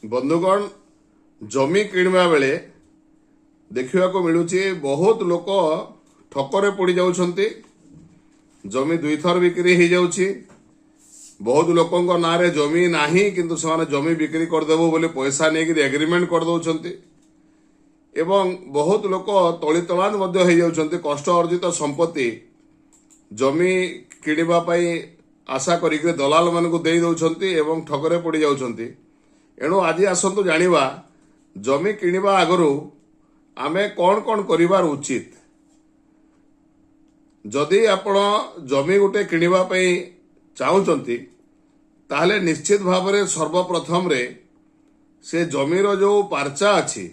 ବନ୍ଧୁଗଣ, ଜମି କିଣିବା ବେଳେ ଦେଖିବାକୁ ମିଳୁଛି, ବହୁତ ଲୋକ ଠକରେ ପଡ଼ି ଯାଉଛନ୍ତି। ଜମି ଦୁଇଥର ବିକ୍ରି ହେଇଯାଉଛି। ବହୁତ ଲୋକଙ୍କ ନାଁରେ ଜମି ନାହିଁ, କିନ୍ତୁ ସେମାନେ ଜମି ବିକ୍ରି କରିଦେବୁ ବୋଲି ପଇସା ନେଇକିରି ଏଗ୍ରିମେଣ୍ଟ କରିଦେଉଛନ୍ତି ଏବଂ ବହୁତ ଲୋକ ତଳିତଳାନ୍ତ ମଧ୍ୟ ହେଇଯାଉଛନ୍ତି। କଷ୍ଟ ଅର୍ଜିତ ସମ୍ପତ୍ତି ଜମି କିଣିବା ପାଇଁ ଆଶା କରିକି ଦଲାଲ ମାନଙ୍କୁ ଦେଇ ଦେଉଛନ୍ତି ଏବଂ ଠକରେ ପଡ଼ି ଯାଉଛନ୍ତି। ଏଣୁ ଆଜି ଆସନ୍ତୁ ଜାଣିବା, ଜମି କିଣିବା ଆଗରୁ ଆମେ କ'ଣ କ'ଣ କରିବାର ଉଚିତ। ଯଦି ଆପଣ ଜମି ଗୋଟେ କିଣିବା ପାଇଁ ଚାହୁଁଛନ୍ତି, ତାହେଲେ ନିଶ୍ଚିତ ଭାବରେ ସର୍ବପ୍ରଥମରେ ସେ ଜମିର ଯୋଉ ପାର୍ଚା ଅଛି,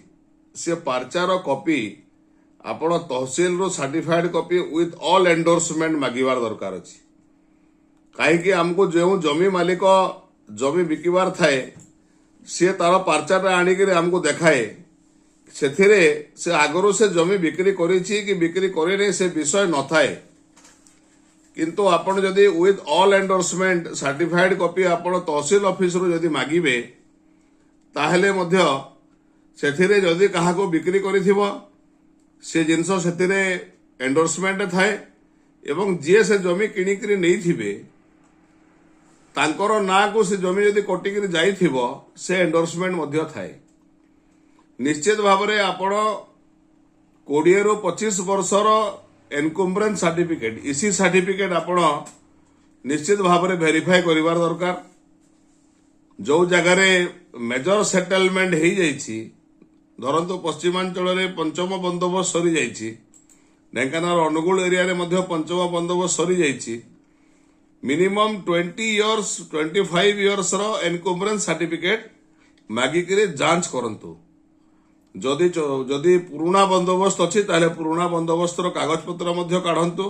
ସେ ପାର୍ଚାର କପି ଆପଣ ତହସିଲରୁ certified copy with all endorsement ମାଗିବାର ଦରକାର ଅଛି। କାହିଁକି ଆମକୁ ଯେଉଁ ଜମି ମାଲିକ ଜମି ବିକିବାର ଥାଏ, ସିଏ ତାର ପାର୍ଚାଟା ଆଣିକିରି ଆମକୁ ଦେଖାଏ। ସେଥିରେ ସେ ଆଗରୁ ସେ ଜମି ବିକ୍ରି କରିଛି କି ବିକ୍ରି କରିନି, ସେ ବିଷୟ ନଥାଏ। କିନ୍ତୁ ଆପଣ ଯଦି with all endorsement certified copy ଆପଣ ତହସିଲ ଅଫିସରୁ ଯଦି ମାଗିବେ, ତାହେଲେ ମଧ୍ୟ ସେଥିରେ ଯଦି କାହାକୁ ବିକ୍ରି କରିଥିବ, ସେ ଜିନିଷ ସେଥିରେ ଏଣ୍ଡୋର୍ସମେଣ୍ଟ ଥାଏ ଏବଂ ଯିଏ ସେ ଜମି କିଣିକିରି ନେଇଥିବେ, ତାଙ୍କର ନାଁକୁ ସେ ଜମି ଯଦି କଟିକିରି ଯାଇଥିବ, ସେ ଏଣ୍ଡୋର୍ସମେଣ୍ଟ ମଧ୍ୟ ଥାଏ। ନିଶ୍ଚିତ ଭାବରେ ଆପଣ 20ରୁ 25 ବର୍ଷର ଏନକୁମ୍ବ୍ରେନ୍ସ ସାର୍ଟିଫିକେଟ, ଇସି ସାର୍ଟିଫିକେଟ ଆପଣ ନିଶ୍ଚିତ ଭାବରେ ଭେରିଫାଏ କରିବାର ଦରକାର। ଯୋଉ ଜାଗାରେ ମେଜର ସେଟଲମେଣ୍ଟ ହେଇଯାଇଛି, ଧରନ୍ତୁ ପଶ୍ଚିମାଞ୍ଚଳରେ ପଞ୍ଚମ ବନ୍ଦୋବସ୍ତ ସରିଯାଇଛି, ଢେଙ୍କାନାଳ ଅନୁଗୁଳ ଏରିଆରେ ମଧ୍ୟ ପଞ୍ଚମ ବନ୍ଦୋବସ୍ତ ସରିଯାଇଛି, ମିନିମମ୍ 20 ଇୟର୍ସ, 25 ଇୟର୍ସର ଏନକୁମ୍ବ୍ରେନ୍ସ ସାର୍ଟିଫିକେଟ ମାଗିକିରି ଯାଞ୍ଚ କରନ୍ତୁ। ଯଦି ପୁରୁଣା ବନ୍ଦୋବସ୍ତ ଅଛି, ତାହେଲେ ପୁରୁଣା ବନ୍ଦୋବସ୍ତର କାଗଜପତ୍ର ମଧ୍ୟ କାଢ଼ନ୍ତୁ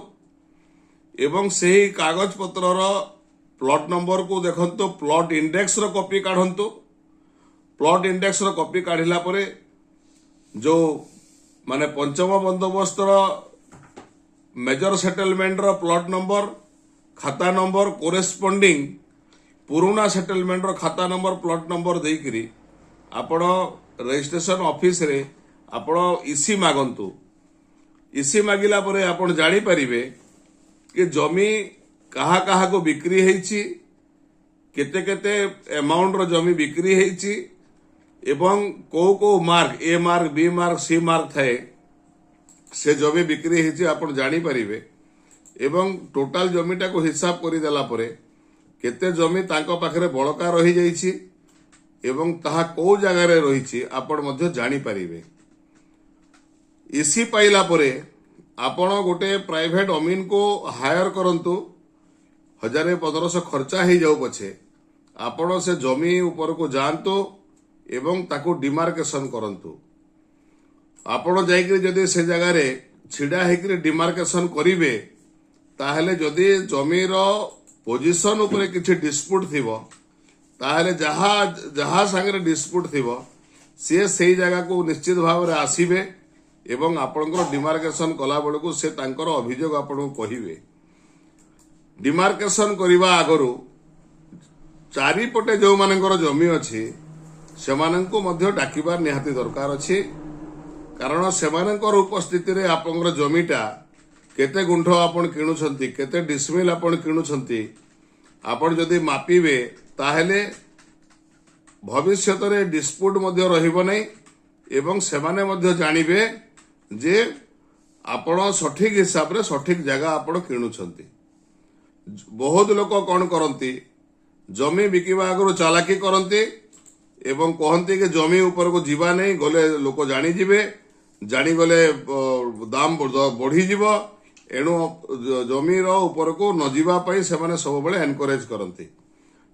ଏବଂ ସେହି କାଗଜପତ୍ରର ପ୍ଲଟ ନମ୍ବରକୁ ଦେଖନ୍ତୁ, ପ୍ଲଟ ଇଣ୍ଡେକ୍ସର କପି କାଢ଼ନ୍ତୁ। ପ୍ଲଟ ଇଣ୍ଡେକ୍ସର କପି କାଢ଼ିଲା ପରେ ଯୋଉ ମାନେ ପଞ୍ଚମ ବନ୍ଦୋବସ୍ତର ମେଜର ସେଟଲମେଣ୍ଟର ପ୍ଲଟ ନମ୍ବର, ଖାତା ନମ୍ବର କୋରେସ୍ପଣ୍ଡିଂ ପୁରୁଣା ସେଟଲମେଣ୍ଟର ଖାତା ନମ୍ବର, ପ୍ଲଟ ନମ୍ବର ଦେଇକିରି ଆପଣ ରେଜିଷ୍ଟ୍ରେସନ ଅଫିସରେ ଆପଣ ଇସି ମାଗନ୍ତୁ। ଇସି ମାଗିଲା ପରେ ଆପଣ ଜାଣିପାରିବେ କି ଜମି କାହା କାହାକୁ ବିକ୍ରି ହେଇଛି, କେତେ କେତେ ଆମାଉଣ୍ଟର ଜମି ବିକ୍ରି ହେଇଛି ଏବଂ କୋଉ କୋଉ mark, A mark, B mark, C mark ଥାଏ, ସେ ଜମି ବିକ୍ରି ହେଇଛି ଆପଣ ଜାଣିପାରିବେ। ଏବଂ ଟୋଟାଲ ଜମିଟାକୁ ହିସାବ କରିଦେଲା ପରେ କେତେ ଜମି ତାଙ୍କ ପାଖରେ ବଳକା ରହିଯାଇଛି ଏବଂ ତାହା କୋଉ ଜାଗାରେ ରହିଛି, ଆପଣ ମଧ୍ୟ ଜାଣିପାରିବେ। ଇସି ପାଇଲା ପରେ ଆପଣ ଗୋଟେ ପ୍ରାଇଭେଟ ଅମିନକୁ ହାୟର କରନ୍ତୁ। 1000 1500 ଖର୍ଚ୍ଚା ହେଇଯାଉ ପଛେ, ଆପଣ ସେ ଜମି ଉପରକୁ ଯାଆନ୍ତୁ ଏବଂ ତାକୁ ଡିମାର୍କେସନ କରନ୍ତୁ। ଆପଣ ଯାଇକରି ଯଦି ସେ ଜାଗାରେ ଛିଡା ହେଇକରି ଡିମାର୍କେସନ କରିବେ, ତାହେଲେ ଯଦି ଜମିର ପୋଜିସନ ଉପରେ କିଛି ଡିସ୍ପୁଟ ଥିବ, ତାହେଲେ ଯାହା ଯାହା ସାଙ୍ଗରେ ଡିସ୍ପୁଟ ଥିବ, ସିଏ ସେଇ ଜାଗାକୁ ନିଶ୍ଚିତ ଭାବରେ ଆସିବେ ଏବଂ ଆପଣଙ୍କର ଡିମାର୍କେସନ କଲା ବେଳକୁ ସେ ତାଙ୍କର ଅଭିଯୋଗ ଆପଣଙ୍କୁ କହିବେ। ଡିମାର୍କେସନ କରିବା ଆଗରୁ ଚାରିପଟେ ଯେଉଁମାନଙ୍କର ଜମି ଅଛି, ସେମାନଙ୍କୁ ମଧ୍ୟ ଡାକିବା ନିହାତି ଦରକାର ଅଛି। କାରଣ ସେମାନଙ୍କର ଉପସ୍ଥିତିରେ ଆପଣଙ୍କର ଜମିଟା କେତେ ଗୁଣ୍ଠ ଆପଣ କିଣୁଛନ୍ତି, କେତେ ଡିସମିଲ ଆପଣ କିଣୁଛନ୍ତି, ଆପଣ ଯଦି ମାପିବେ, ତାହେଲେ ଭବିଷ୍ୟତରେ ଡିସ୍ପୁଟ ମଧ୍ୟ ରହିବ ନାହିଁ ଏବଂ ସେମାନେ ମଧ୍ୟ ଜାଣିବେ ଯେ ଆପଣ ସଠିକ ହିସାବରେ ସଠିକ ଜାଗା ଆପଣ କିଣୁଛନ୍ତି। ବହୁତ ଲୋକ କଣ କରନ୍ତି, ଜମି ବିକିବା ଆଗରୁ ଚାଲାକି କରନ୍ତି ଏବଂ କହନ୍ତି କି ଜମି ଉପରକୁ ଯିବା ନାହିଁ, ଗଲେ ଲୋକ ଜାଣିଯିବେ, ଜାଣିଗଲେ ଦାମ ବଢିଯିବ। ଏଣୁ ଜମିର ଉପରକୁ ନ ଯିବା ପାଇଁ ସେମାନେ ସବୁବେଳେ ଏନକରେଜ କରନ୍ତି।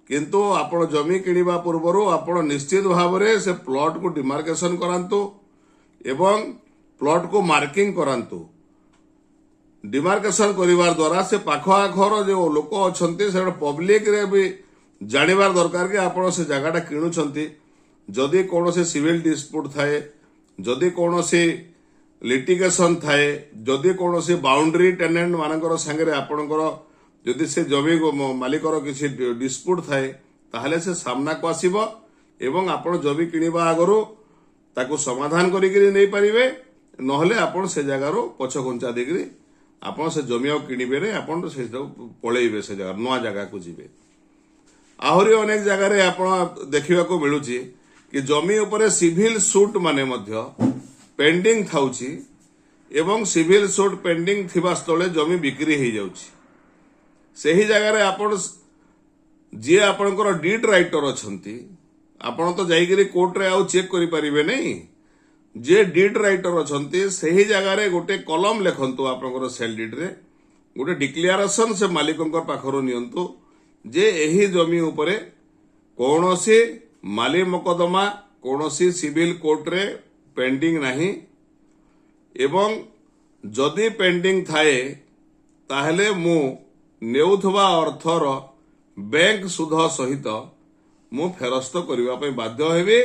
କିନ୍ତୁ ଆପଣ ଜମି କିଣିବା ପୂର୍ବରୁ ଆପଣ ନିଶ୍ଚିତ ଭାବରେ ସେ ପ୍ଲଟକୁ ଡିମାର୍କେସନ କରାନ୍ତୁ ଏବଂ ପ୍ଲଟକୁ ମାର୍କିଂ କରାନ୍ତୁ। ଡିମାର୍କେସନ କରିବା ଦ୍ୱାରା ସେ ପାଖ ଆଖର ଯୋଉ ଲୋକ ଅଛନ୍ତି, ସେଟା ପବ୍ଲିକରେ ବି ଜାଣିବାର ଦରକାର କି ଆପଣ ସେ ଜାଗାଟା କିଣୁଛନ୍ତି। ଯଦି କୌଣସି ସିଭିଲ ଡିସ୍ପୁଟ ଥାଏ, ଯଦି କୌଣସି ଲିଟିଗେସନ ଥାଏ, ଯଦି କୌଣସି ବାଉଣ୍ଡ୍ରି ଟେନେଣ୍ଟ ମାନଙ୍କର ସାଙ୍ଗରେ ଆପଣଙ୍କର ଯଦି ସେ ଜମି ମାଲିକର କିଛି ଡିସ୍ପୁଟ ଥାଏ, ତାହେଲେ ସେ ସାମ୍ନାକୁ ଆସିବ। ଏବଂ ଆପଣ ଜମି କିଣିବା ଆଗରୁ ତାକୁ ସମାଧାନ କରିକିରି ନେଇପାରିବେ। ନହେଲେ ଆପଣ ସେ ଜାଗାରୁ ପଛ ଘୁଞ୍ଚା ଦେଇକିରି ଆପଣ ସେ ଜମି ଆଉ କିଣିବେନି, ଆପଣ ସେ ପଳେଇବେ, ସେ ଜାଗା ନୂଆ ଜାଗାକୁ ଯିବେ। ଆହୁରି ଅନେକ ଜାଗାରେ ଆପଣ ଦେଖିବାକୁ ମିଳୁଛି କି ଜମି ଉପରେ ସିଭିଲ ସୁଟ୍ ମାନେ ମଧ୍ୟ ପେଣ୍ଡିଂ ଥାଉଛି ଏବଂ ସିଭିଲ ସୁଟ୍ ପେଣ୍ଡିଂ ଥିବା ସ୍ଥଳେ ଜମି ବିକ୍ରି ହେଇଯାଉଛି। ସେହି ଜାଗାରେ ଆପଣ ଯିଏ ଆପଣଙ୍କର did Writer ଅଛନ୍ତି, ଆପଣ ତ ଯାଇକିରି କୋର୍ଟରେ ଆଉ ଚେକ୍ କରିପାରିବେ ନାହିଁ। ଯିଏ did Writer ଅଛନ୍ତି, ସେହି ଜାଗାରେ ଗୋଟେ କଲମ ଲେଖନ୍ତୁ ଆପଣଙ୍କର ସେଲ୍ ଡିଡ୍ରେ, ଗୋଟେ ଡିକ୍ଲାରେସନ ସେ ମାଲିକଙ୍କ ପାଖରୁ ନିଅନ୍ତୁ ଯେ ଏହି ଜମି ଉପରେ କୌଣସି ମାଲି ମକଦ୍ଦମା କୌଣସି ସିଭିଲ କୋର୍ଟରେ ପେଣ୍ଡିଂ ନାହିଁ ଏବଂ ଯଦି ପେଣ୍ଡିଂ ଥାଏ, ତାହେଲେ ମୁଁ ନେଉଥିବା ଅର୍ଥର ବ୍ୟାଙ୍କ ସୁଧ ସହିତ ମୁଁ ଫେରସ୍ତ କରିବା ପାଇଁ ବାଧ୍ୟ ହେବି,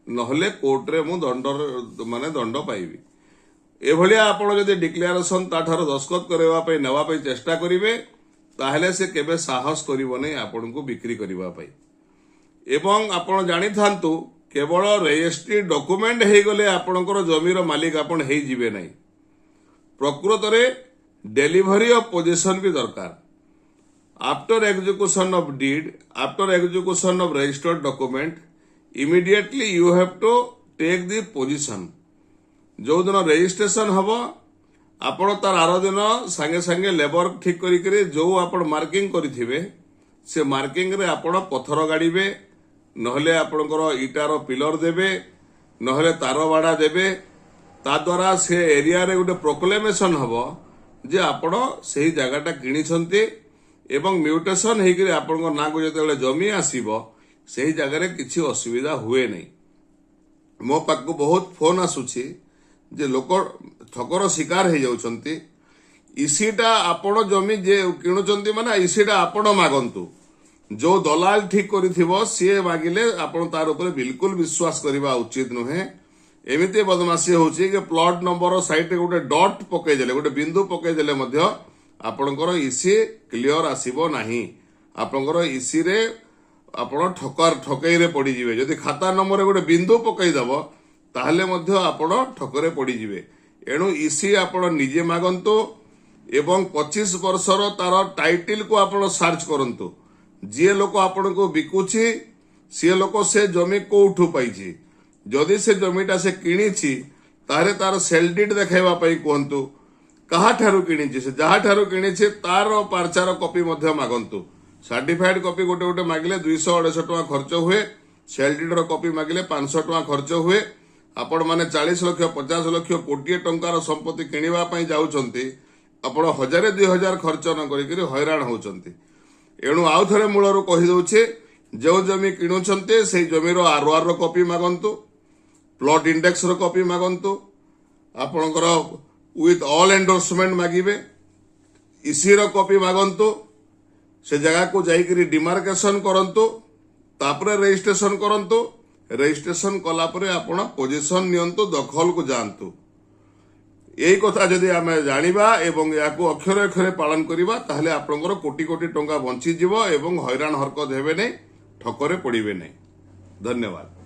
ନହେଲେ କୋର୍ଟରେ ମୁଁ ଦଣ୍ଡ ମାନେ ଦଣ୍ଡ ପାଇବି। ଏଭଳିଆ ଆପଣ ଯଦି ଡିକ୍ଲାରେସନ ତାଠାରୁ ଦସ୍ତଖତ କରିବା ପାଇଁ ନେବା ପାଇଁ ଚେଷ୍ଟା କରିବେ, ତାହେଲେ ସେ କେବେ ସାହସ କରିବନି ଆପଣଙ୍କୁ ବିକ୍ରି କରିବା ପାଇଁ। ଏବଂ ଆପଣ ଜାଣିଥାନ୍ତୁ, କେବଳ ରେଜିଷ୍ଟ୍ରି ଡକୁମେଣ୍ଟ ହେଇଗଲେ ଆପଣଙ୍କର ଜମିର ମାଲିକ ଆପଣ ହେଇଯିବେ ନାହିଁ। ପ୍ରକୃତରେ ଡେଲିଭରି ଅଫ ପୋଜେସନ ବି ଦରକାର। After execution of deed, after execution of registered document, immediately you have to take the possession. ଯୋଉଦିନ ରେଜିଷ୍ଟ୍ରେସନ ହବ, ଆପଣ ତାର ଆର ଦିନ ସାଙ୍ଗେ ସାଙ୍ଗେ ଲେବର ଠିକ କରିକିରି ଯୋଉ ଆପଣ ମାର୍କିଂ କରିଥିବେ, ସେ ମାର୍କିଂରେ ଆପଣ ପଥର ଗାଡ଼ିବେ, ନହେଲେ ଆପଣଙ୍କର ଇଟାର ପିଲର ଦେବେ, ନହେଲେ ତାର ବାଡ଼ା ଦେବେ। ତା ଦ୍ୱାରା ସେ ଏରିଆରେ ଗୋଟେ ପ୍ରୋକ୍ଲେମେସନ ହବ ଯେ ଆପଣ ସେହି ଜାଗାଟା କିଣିଛନ୍ତି ଏବଂ ମ୍ୟୁଟେସନ ହେଇକିରି ଆପଣଙ୍କ ନାଁକୁ ଯେତେବେଳେ ଜମି ଆସିବ, ସେହି ଜାଗାରେ କିଛି ଅସୁବିଧା ହୁଏ ନାହିଁ। ମୋ ପାଖକୁ ବହୁତ ଫୋନ ଆସୁଛି ଯେ ଲୋକ ଠକର ଶିକାର ହେଇଯାଉଛନ୍ତି। ଇସିଟା ଆପଣ ଜମି ଯେ କିଣୁଛନ୍ତି, ମାନେ ଇସିଟା ଆପଣ ମାଗନ୍ତୁ। ଯୋଉ ଦଲାଲ ଠିକ କରିଥିବ ସିଏ ମାଗିଲେ ଆପଣ ତାର ଉପରେ ବିଲକୁଲ ବିଶ୍ୱାସ କରିବା ଉଚିତ ନୁହେଁ। ଏମିତି ବଦମାସି ହଉଛି କି ପ୍ଲଟ ନମ୍ବର ସାଇଡରେ ଗୋଟେ ଡଟ୍ ପକେଇଦେଲେ, ଗୋଟେ ବିନ୍ଦୁ ପକେଇଦେଲେ ମଧ୍ୟ ଆପଣଙ୍କର ଇସି କ୍ଲିଅର ଆସିବ ନାହିଁ। ଆପଣଙ୍କର ଇସିରେ ଆପଣ ଠକେଇରେ ପଡିଯିବେ। ଯଦି ଖାତା ନମ୍ବରରେ ଗୋଟେ ବିନ୍ଦୁ ପକେଇଦବ, ତାହେଲେ ମଧ୍ୟ ଆପଣ ଠକରେ ପଡିଯିବେ। ଏଣୁ ଇସି ଆପଣ ନିଜେ ମାଗନ୍ତୁ ଏବଂ 25 ବର୍ଷର ତାର ଟାଇଟିଲକୁ ଆପଣ ସର୍ଚ୍ଚ କରନ୍ତୁ। ଯିଏ ଲୋକ ଆପଣଙ୍କୁ ବିକୁଛି, ସିଏ ଲୋକ ସେ ଜମି କୋଉଠୁ ପାଇଛି? ଯଦି ସେ ଜମିଟା ସେ କିଣିଛି, ତାହେଲେ ତାର ସେଲ୍ did ଦେଖାଇବା ପାଇଁ କୁହନ୍ତୁ। କାହାଠାରୁ କିଣିଛି? ସେ ଯାହାଠାରୁ କିଣିଛି, ତାର ପାର୍ଚାର କପି ମଧ୍ୟ ମାଗନ୍ତୁ। ସାର୍ଟିଫାଇଡ କପି ଗୋଟେ ଗୋଟେ ମାଗିଲେ 200-250 ଟଙ୍କା ଖର୍ଚ୍ଚ ହୁଏ। ସେଲ୍ did ର କପି ମାଗିଲେ 500 ଟଙ୍କା ଖର୍ଚ୍ଚ ହୁଏ। ଆପଣ ମାନେ 40 ଲକ୍ଷ, 50 ଲକ୍ଷ, କୋଟିଏ ଟଙ୍କାର ସମ୍ପତ୍ତି କିଣିବା ପାଇଁ ଯାଉଛନ୍ତି, ଆପଣ 1000-2000 ଖର୍ଚ୍ଚ ନ କରିକିରି ହଇରାଣ ହଉଛନ୍ତି। ଏଣୁ ଆଉ ଥରେ ମୂଳରୁ କହିଦଉଛି, ଯେଉଁ ଜମି କିଣୁଛନ୍ତି ସେଇ ଜମିର ଆର ଆର ର କପି ମାଗନ୍ତୁ, ପ୍ଲଟ ଇଣ୍ଡେକ୍ସ ର କପି ମାଗନ୍ତୁ, ଆପଣଙ୍କର ୱିଥ୍ ଅଲ୍ ଏଣ୍ଡୋର୍ସମେଣ୍ଟ ମାଗିବେ, ଇସି ର କପି ମାଗନ୍ତୁ, ସେ ଜାଗାକୁ ଯାଇକିରି ଡିମାର୍କେସନ କରନ୍ତୁ, ତାପରେ ରେଜିଷ୍ଟ୍ରେସନ କରନ୍ତୁ। ରେଜିଷ୍ଟ୍ରେସନ କଲା ପରେ ଆପଣ ପୋଜେସନ ନିଅନ୍ତୁ, ଦଖଲକୁ ଯାଆନ୍ତୁ। ଏଇ କଥା ଯଦି ଆମେ ଜାଣିବା ଏବଂ ଏହାକୁ ଅକ୍ଷରେ ଅକ୍ଷରେ ପାଳନ କରିବା, ତାହେଲେ ଆପଣଙ୍କର କୋଟି କୋଟି ଟଙ୍କା ବଞ୍ଚିଯିବ ଏବଂ ହଇରାଣ ହରକତ ହେବେ ନାହିଁ, ଠକରେ ପଡ଼ିବେ ନାହିଁ। ଧନ୍ୟବାଦ।